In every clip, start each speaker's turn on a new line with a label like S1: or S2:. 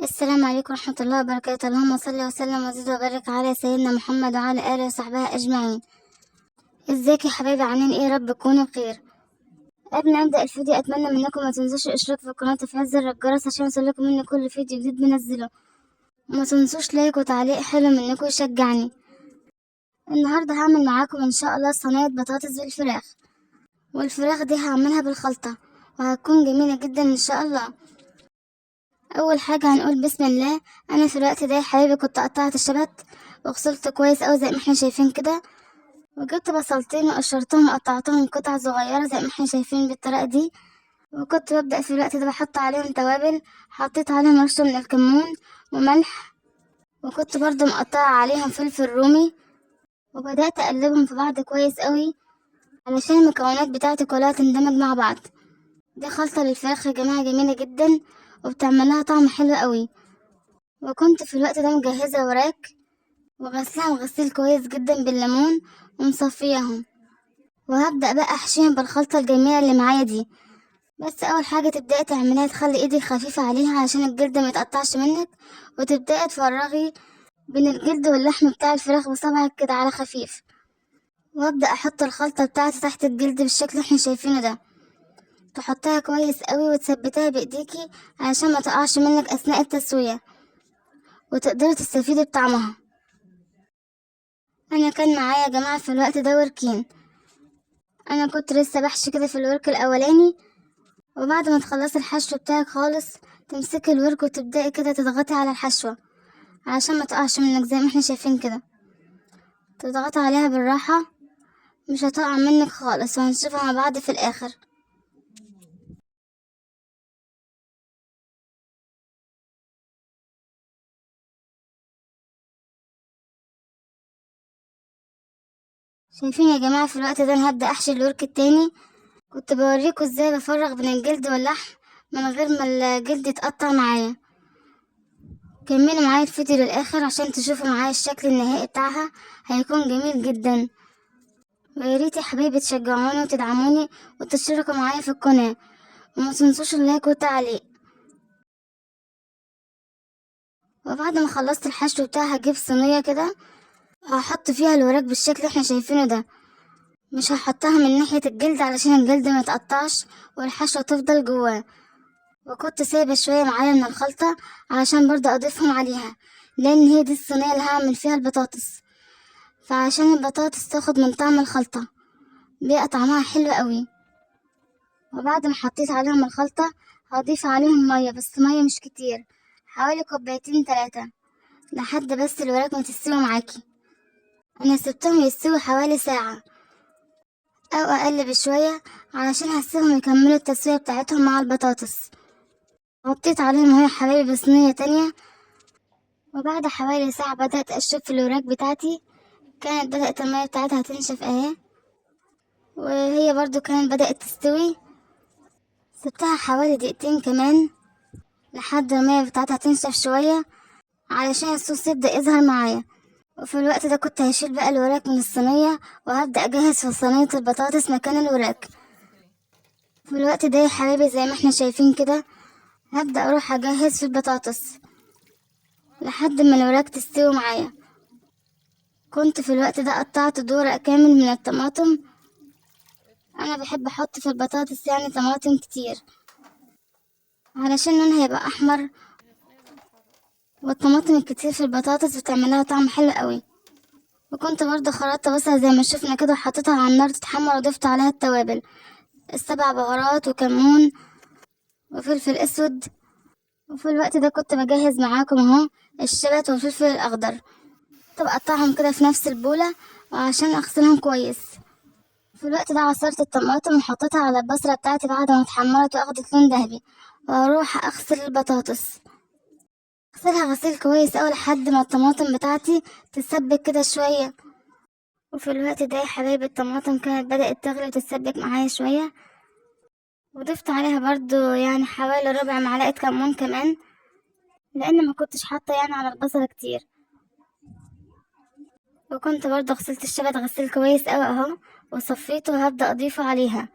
S1: السلام عليكم ورحمة الله وبركاته. اللهم صل وسلم وزد وبارك على سيدنا محمد وعلى آله وصحبه أجمعين. ازيك يا حبايبي، عاملين ايه؟ رب تكونوا بخير. قبل ما ابدا الفيديو اتمنى منكم ما تنسوش الاشتراك في القناه وتفعيل زر الجرس عشان يوصلكم مني كل فيديو جديد بنزله، وما تنسوش like وتعليق حلو منكم يشجعني. النهارده هعمل معاكم ان شاء الله صينيه بطاطس بالفراخ، والفراخ دي هعملها بالخلطه وهتكون جميله جدا ان شاء الله. اول حاجه هنقول بسم الله. انا في الوقت ده يا حبايبي كنت قطعت الشبت وغسلته كويس اوي زي ما احنا شايفين كده، وجبت بصلتين وقشرتهم وقطعتهم قطع صغيره زي ما احنا شايفين بالطريقه دي. وكنت ببدا في الوقت ده بحط عليهم توابل، حطيت عليهم رشه من الكمون وملح، وكنت برضو مقطعه عليهم فلفل رومي، وبدات اقلبهم في بعض كويس قوي علشان المكونات بتاعتي كلها تندمج مع بعض. دي خلطه للفراخ يا جماعه جميله جدا وبتعمل لها طعم حلو قوي. وكنت في الوقت ده مجهزه وراك وغسلهم غسيل كويس جدا بالليمون ومصفياهم، وهبدا بقى احشيهم بالخلطه الجميله اللي معايا دي. بس اول حاجه تبداي تعمليها تخلي ايدك خفيفه عليها عشان الجلد ما يتقطعش منك، وتبداي تفرغي بين الجلد واللحم بتاع الفراخ بصبعك كده على خفيف. وابدا احط الخلطه بتاعتي تحت الجلد بالشكل اللي احنا شايفينه ده، تحطها كويس قوي وتثبتيها بايديكي علشان ما تقعش منك اثناء التسويه وتقدري تستفيدي بطعمها. انا كان معايا يا جماعه في الوقت ده وركين، انا كنت لسه بحشي كده في الورك الاولاني. وبعد ما تخلصي الحشو بتاعك خالص تمسكي الورك وتبداي كده تضغطي على الحشوه علشان ما تقعش منك زي ما احنا شايفين كده، تضغطي عليها بالراحه مش هتقع منك خالص، وهنشوفها مع بعض في الاخر. شايفين يا جماعه في الوقت ده انا هبدا احشي الورك التاني. كنت بوريكم ازاي بفرغ بين الجلد واللحم من غير ما الجلد يتقطع معايا. كملوا معايا الفيديو للاخر عشان تشوفوا معايا الشكل النهائي بتاعها، هيكون جميل جدا. ويا ريت يا حبايبي تشجعوني وتدعموني وتشتركوا معايا في القناه، وما تنسوش اللايك والتعليق. وبعد ما خلصت الحشو بتاعها هجيب صينيه كده وهحط فيها الوراك بالشكل اللي احنا شايفينه ده. مش هحطها من ناحية الجلد علشان الجلد ما يتقطعش والحشوة تفضل جواه. وكنت سايبة شوية معايا من الخلطة علشان برضه اضيفهم عليها، لان هي دي الصينية اللي هعمل فيها البطاطس، فعشان البطاطس تاخد من طعم الخلطة بيبقى طعمها حلو قوي. وبعد ما حطيت عليهم الخلطة هضيف عليهم مية، بس مية مش كتير، حوالي كوبايتين 3 لحد بس الوراك ما تستوي معاكي. انا سبتهم يستوي حوالي ساعة او اقل بشوية علشان هسيبهم يكملوا التسوية بتاعتهم مع البطاطس. غطيت عليهم اهو يا حبايبي بصينية تانية. وبعد حوالي ساعة بدأت اشوف الوراك بتاعتي، كانت بدأت المية بتاعتها تنشف اهي، وهي برضو كانت بدأت تستوي. سبتها حوالي دقيقتين كمان لحد المية بتاعتها تنشف شوية علشان الصوص يبدأ يظهر معايا. وفي الوقت ده كنت هشيل بقى الوراك من الصينية وهبدأ أجهز في صينية البطاطس مكان الوراك. في الوقت ده يا حبايبي زي ما احنا شايفين كده هبدأ أروح أجهز في البطاطس لحد ما الوراك تستوي معايا. كنت في الوقت ده قطعت دورق كامل من الطماطم. أنا بحب أحط في البطاطس طماطم كتير علشان لونها يبقى أحمر، والطماطم الكتير في البطاطس بتعملها طعم حلو قوي. وكنت برضه خرطت بصل زي ما شفنا كده وحطيتها على النار تتحمر، وضفت عليها التوابل السبع بهارات وكمون وفلفل اسود. وفي الوقت ده كنت بجهز معاكم اهو الشبت والفلفل الاخضر، كنت بقطعهم كده في نفس البولة وعشان اغسلهم كويس. في الوقت ده عصرت الطماطم وحطيتها على البصلة بتاعتي بعد ما اتحمرت واخدت لون ذهبي، واروح اغسل البطاطس. اغسلها غسيل كويس اوي لحد ما الطماطم بتاعتي تتسبك كده شوية. وفي الوقت ده يا حبايبي الطماطم كانت بدأت تغلي وتتسبك معايا شوية، وضفت عليها برضو حوالي ربع معلقة كمون كمان، لأن ما كنتش حاطة على البصلة كتير. وكنت برضو غسلت الشبت غسيل كويس اوي اهو وصفيته، وهبدأ اضيفه عليها.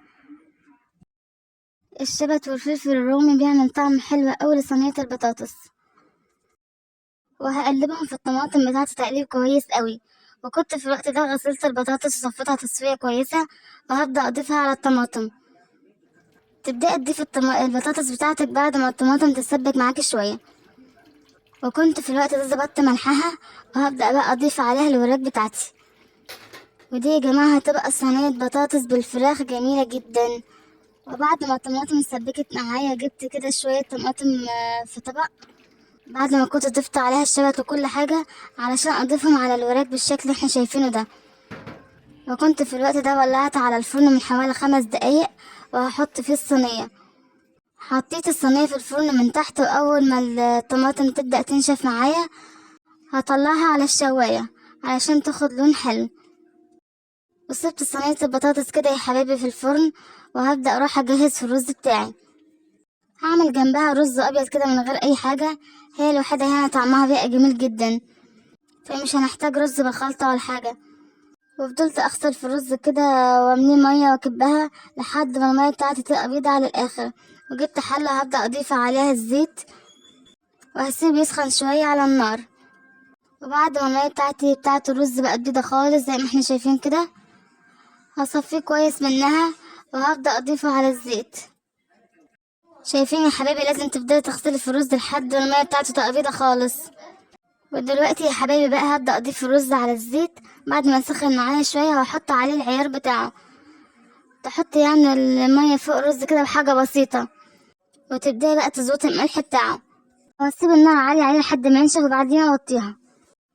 S1: الشبت والفلفل الرومي بيعمل طعم حلو اوي لصينية البطاطس. وهقلبهم في الطماطم بتاعتي تقليب كويس قوي. وكنت في الوقت ده غسلت البطاطس وصفيتها تصفية كويسة، وهبدأ أضيفها على الطماطم. تبدأي تضيفي البطاطس بتاعتك بعد ما الطماطم تتسبك معاكي شوية. وكنت في الوقت ده ظبطت ملحها، وهبدأ بقى أضيف عليها الوراك بتاعتي. ودي يا جماعة هتبقى صينية بطاطس بالفراخ جميلة جدا. وبعد ما الطماطم اتسبكت معايا جبت كده شوية طماطم في طبق بعد ما كنت ضفت عليها الشبت وكل حاجة علشان أضيفهم على الوراك بالشكل اللي احنا شايفينه ده. وكنت في الوقت ده ولعت على الفرن من حوالي 5 دقايق، وهحط فيه الصينية. حطيت الصينية في الفرن من تحت، وأول ما الطماطم تبدأ تنشف معايا هطلعها على الشواية علشان تاخد لون حلو. وسبت صينية البطاطس كده يا حبايبي في الفرن، وهبدأ أروح أجهز في الرز بتاعي. هعمل جنبها رز أبيض كده من غير أي حاجة، هي لوحدها هنا طعمها بيبقى جميل جدا، فمش هنحتاج رز بالخلطة ولا حاجة. وفضلت أغسل في الرز كده وأمليه مية وأكبها لحد ما المية بتاعتي تبقى بيضة على الآخر. وجبت حلة هبدأ أضيف عليها الزيت، وهسيبه يسخن شوية على النار. وبعد ما المية بتاعت الرز بقت بيضة خالص زي ما احنا شايفين كده، هصفيه كويس منها وهبدأ أضيفه على الزيت. شايفين يا حبايبي لازم تفضلي تغسلي في الرز لحد ما المية بتاعته تبقى بيضة خالص. ودلوقتي يا حبايبي بقى هبدأ أضيف الرز على الزيت بعد ما سخن معايا شوية، وهحط عليه العيار بتاعه. تحطي المية فوق الرز كده بحاجة بسيطة، وتبدأي بقى تظبطي الملح بتاعه، وهسيب النار عالية عليه لحد ما ينشف وبعدين اوطيها.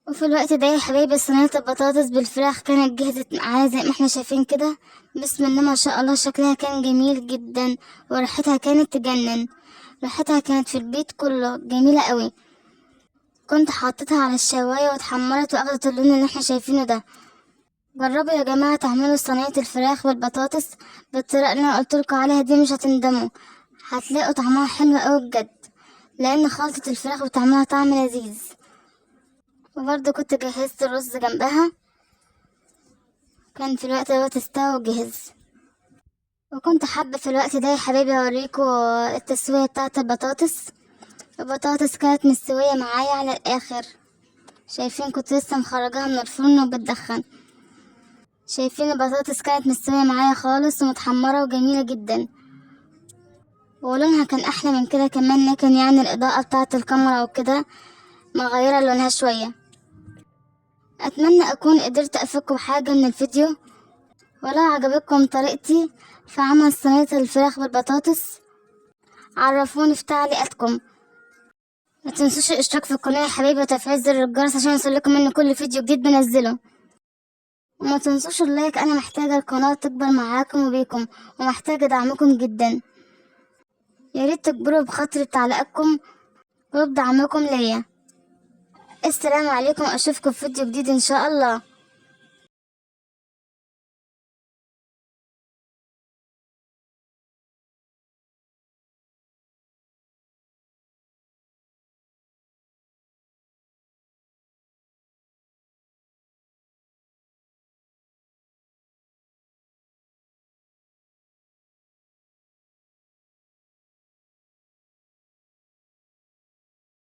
S1: وفي الوقت ده يا حبايبي صينية البطاطس بالفراخ كانت جهزت معايا زي ما احنا شايفين كده، بسم الله ما شاء الله شكلها كان جميل جدا وريحتها كانت تجنن، ريحتها كانت في البيت كله جميلة قوي. كنت حطيتها على الشواية واتحمرت واخدت اللون اللي احنا شايفينه ده. جربوا يا جماعة تعملوا صينية الفراخ والبطاطس بالطريقة اللي انا قلتلكوا عليها دي، مش هتندموا، هتلاقوا طعمها حلو قوي بجد، لان خلطة الفراخ بتعملها طعم لذيذ. وبرضه كنت جهزت الرز جنبها، كان في الوقت دوت استوى وجهز. وكنت حابة في الوقت ده يا حبايبي اوريكم التسوية بتاعة البطاطس. البطاطس كانت مستوية معايا على الاخر، شايفين كنت لسه مخرجاها من الفرن وبتدخن. شايفين البطاطس كانت مستوية معايا خالص ومتحمرة وجميلة جدا، ولونها كان احلى من كده كمان، لكن الاضاءة بتاعة الكاميرا وكده مغيرة لونها شوية. اتمنى اكون قدرت افيدكم بحاجة من الفيديو، ولو عجبتكم طريقتي في عمل صينية الفراخ بالبطاطس عرفوني في تعليقاتكم. ما تنسوش الاشتراك في القناة يا حبايبي وتفعيل زر الجرس عشان يوصلكم منه كل فيديو جديد بنزله، وما تنسوش اللايك، انا محتاجة القناة تكبر معاكم وبيكم، ومحتاجة دعمكم جدا. يا ريت تكبروا بخاطري بتعليقاتكم وبدعمكم ليا. السلام عليكم، اشوفكم في فيديو جديد ان شاء الله.